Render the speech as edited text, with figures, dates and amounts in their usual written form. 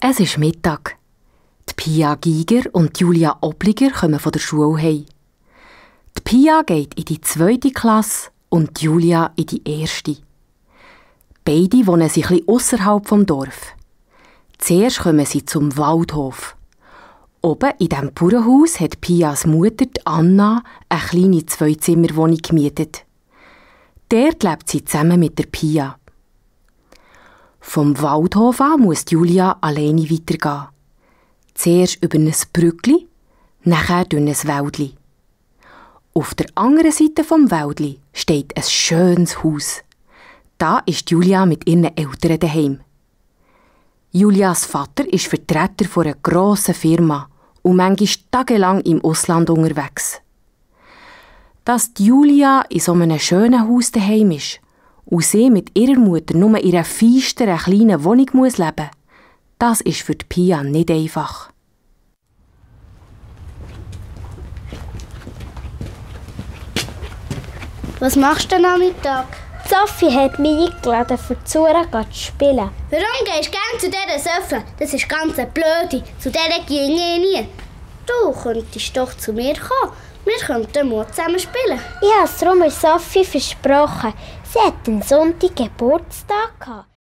Es ist Mittag. Die Pia Giger und Julia Obliger kommen von der Schule heim. Die Pia geht in die 2. Klasse und Julia in die 1. Beide wohnen sie etwas ausserhalb vom Dorf. Zuerst kommen sie zum Waldhof. Oben in diesem Bauernhaus hat Pias Mutter, Anna, eine kleine 2-Zimmer-Wohnung gemietet. Dort lebt sie zusammen mit der Pia. Vom Waldhof an muss Julia alleine weitergehen. Zuerst über ein Brückli, nachher durch ein Wäldli. Auf der anderen Seite vom Wäldli steht ein schönes Haus. Da ist Julia mit ihren Eltern daheim. Julias Vater ist Vertreter von einer grossen Firma und manchmal tagelang im Ausland unterwegs. Dass die Julia in so einem schönen Haus daheim ist und sie mit ihrer Mutter nur in einer feisteren kleinen Wohnung leben muss, das ist für die Pia nicht einfach. Was machst du denn am Mittag? Sophie hat mich eingeladen, für die Zura zu spielen. Warum gehst du gerne zu dieser Sophie? Das ist ganz eine blöde. Zu dieser gehe ich nie. Du könntest doch zu mir kommen. Wir könnten mal zusammen spielen. Ich habe es darum Sophie versprochen. Sie hat einen Sonntag Geburtstag gehabt.